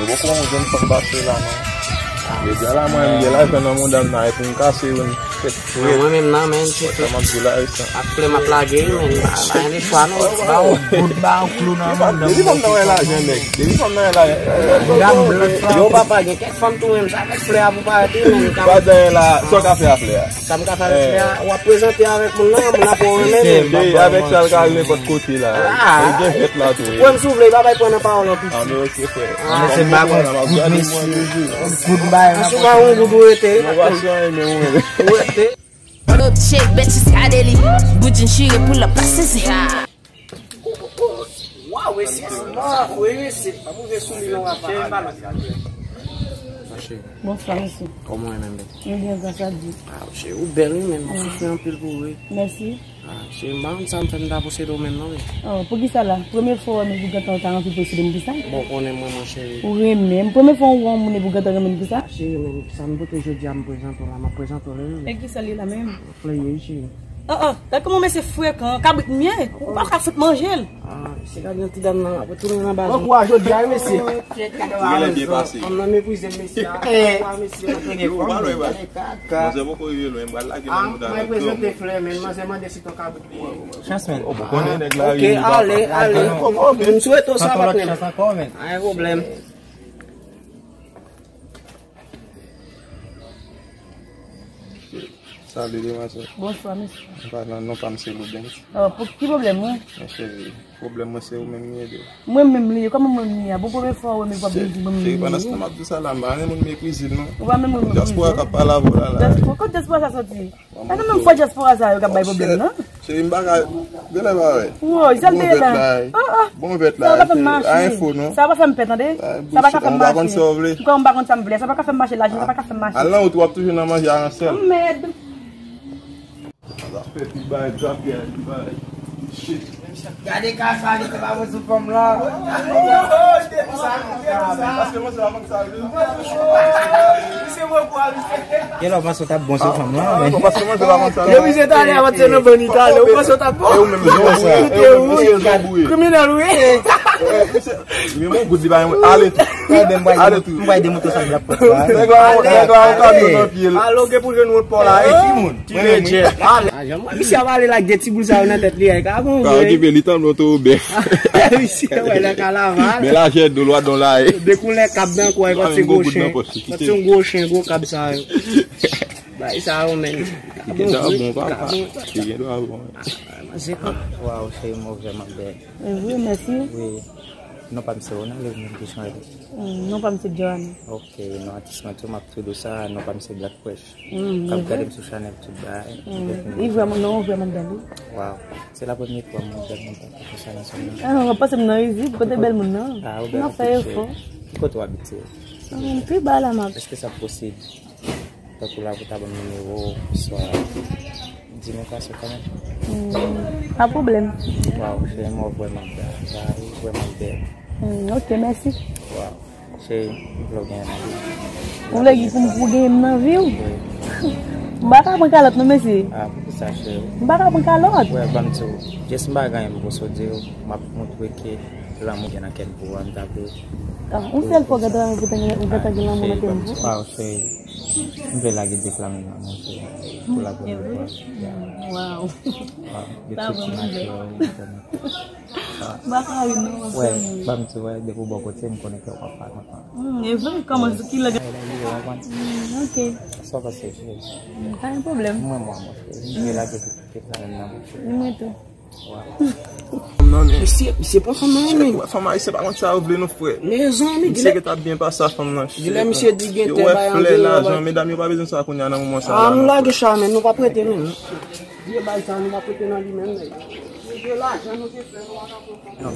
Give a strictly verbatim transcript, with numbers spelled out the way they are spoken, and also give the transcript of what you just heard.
Poko yon jèn fanm pase la, non. Medya la, mwen, m gen lajan nan mouda m nan, epi m kase yo, m fèk frè. Mwen menm nan, men, se frè. Sa m ap di la, e sa. Ap frè, m ap lage, men, pa, pa gen chwa, non. Ba w bout, ba w klou nan mouda m. Depi fanm nan wè lajan, nèg. Depi fanm nan wè lajan. Yo, papa, gen kèk fanm tou, menm, sa, avèk flè a pou parèt, men, pa gen la, sa w ka fè a flè a. Sa m ka fè avèk flè a, w ap prezante avèk moun nan, moun ap wè w renmen l. Avèk sa l ka al nenpòt kote la. Li gen fèt la tou. Pran m sou vle, pa bay pran nan pawòl anpil. Ah, men ok, frè. Ah, se pa bon. Kout mesye. Kout bay. An sou pa yon goud ou rete. Ou rete. Up, shake, bitches, ka deli. Bout jean chire pou l ap sezi. Waw, e se mò, wi, se pa move sou li non, papa. Mache. Bonswa, mesye. Kòman w ye menm, bèt? Mwen byen, gras a Dye. Ah, cheri, ou bèl, wi, men m ap soufri anpil pou ou, wi. Mèsi. Ah, cheri, m pa konn sa m fè m ta posede w menm, non, wi. Oh, poukisa la? Premye fwa w wè m epi w gentan w ta anvi posede m, poukisa? Bon, konnen mwen, mon cheri. Ou renmen m? Premye fwa w wè yon moun epi w gentan renmen l, poukisa? Ah, cheri, men sa m pote jodi a, m prezante w la, m ap prezante w li, wi. E kisa l ye la menm? Flè ye, cheri. Oh, oh, gad kòman mesye frekan, kabrit m ye. Ou pa ka fout manje l. Ah, se gade yon ti dam nan, ap tounen nan baz. Bon kouraj jodi a, wi, mesye. Genlè byen pase. Fanm nan meprize m, mesye. Eh, mesye, mwen gen fanm. Manzè poko rive lwen, m pral lage nan mouda l. Mwen prezante flè, men manzè mande si ton kabrit li ye. Chans, men. Ou konnen nèg la. Ok, ale, ale. M swete w sa, patnè m. Pa gen pwoblèm. Salut, demwazèl. Bonswa, mesye. Non, non pa m se Loubens. Oh, pou ki pwoblèm ou? Mon cheri, pwoblèm mwen se ou menm li ye. Mwen menm li ye, kòman mwen menm li ye? Bon, premye fwa ou wè m, w ap vin di mwen menm li ye. Cheri, pandan se tan m ap di sa la, m pa renmen moun meprize m, non. Ou pa renmen moun meprize? Dyaspora k ap pale avè w la, la. Dyaspora, kot dyaspora sa soti? Pa nan menm fwa dyaspora sa yo k ap bay pwoblèm, non? Cheri, m pa ka, genlè pa wè. Woy, sa l te ye la. Ah, ah. Bon vèt la. Sa pa fè m mache. A enfo, non. Sa pa fè m pè, tande. Sa pa ka fè m mache. Ou pa konn sa w vle. M kwè m pa konn sa m vle. Sa pa ka fè m mache, lajan, sa pa ka fè m mache. Al nan wout ou ap toujou nan manje a yon sèl. Mèd. Zafè pi bay, zafè pi bay. Shit. Gade ka sa, li te pa bon sou fanm lan. Paske mwen se la fanm sa vle. Misye bon pou a misye. Gen lè w panse w t ap bon sou fanm lan, men. Paske mwen se la fanm sa vle. Yo misye talè a, w ap se nan bann Itali, ou panse w t ap bon. E ou menm, zon boure. Kriminèl, wi. Men bon gout li ba mwen. Ale tou. Ale tou. M pral demontre sa m ap fè. Nèg la, nèg la, yon kamyon nan pye l. Ale, ou gen pou jwenn wòt pa w la, e timoun. Ti ledjè. Ale. Misye ap ale la, gen ti boul sa yo nan tèt li, e ka bon. Ka okipe li tann oto bèf. Misye, wè, nan kanaval. Men lajè dolo a don la, e. De koulè kab nan kò, e, pati gwo chen. Pati yon gwo chen, gwo kab sa yo. Bay sa yo, men. Ki gen dwa bon, papa. Ki gen dwa bon. Waw, cheri, m vrèman bèl. E vre, mèsi. Wi. Non pa m se Ronald, e ou menm ki chanje. Hmm, non pa m se Joanne. Ok, non atis mwen tou, m ap tou dou sa, non pa m se Black Fresh. Hmm, k ap gade m sou chanèl tout bagay. Hmm. Li vrèman, non, vrèman bèl, wi. Waw. Se la premye fwa m wè bèl moun tankou sa nan zòn nan. Ah, w ap pase m nan rizib, kote bèl moun nan? Ah, ou bèl anpil, cheri. Ki kote w abite? Hmm, pi ba la m ap. Èske sa posib? Tankou la pou ta ban m nimewo w, oswa di m yon fason kanmenm. Hmm, pa pwoblèm. Waw, cheri, mwen vrèman bèl. Sa vrèman bèl. Hmm, ok, mèsi. Waw, cheri, m vle w genyen nan vi m. Ou vle pou m pou genyen m nan vi w? Wi. M pa ka pran kalòt non, mesye. Ah, poukisa, cheri? M pa ka pran kalòt. Wè, ban m di w, just m pa gen anyen m posede w, m ap montre ke lanmou gen nan kè m pou ou, m ta vle. Ah, yon sèl fwa w gentan, ou gentan gen lanmou nan kè m pou ou. Waw, cheri. M vle lage de flanm nan men w pou lage nan men w. Waw. Waw, de tout ti mache yo. M pa ka ri non, wè, ban m di, wè, depi w bò kote m, konnen ke w pa kontan. Hmm, e vre, kòman, sou ki lè? Hmm, ok. Sa w panse, cheri? Hmm, pa gen pwoblèm. Mwen, mwen, mwen, cheri. M vle lage de flanm nan men w, cheri. Mwen tou. Misye, misye pran fanm nan, men. Fanm ayisyen pa konn sa yo vle non, frè. Mezanmi, misye gentan ap byen pase a fanm nan. Genlè misye di gentan bay angle. Yo wè flè, lajan, medam yo pa bezwen sa kounye a nan moman sa la. Ah, m lage sa, men nou pa prete, men. Vye bay sa, nou pa prete nan li menm, men. Nou gen lajan, nou gen flè, nou pa ka pran fanm.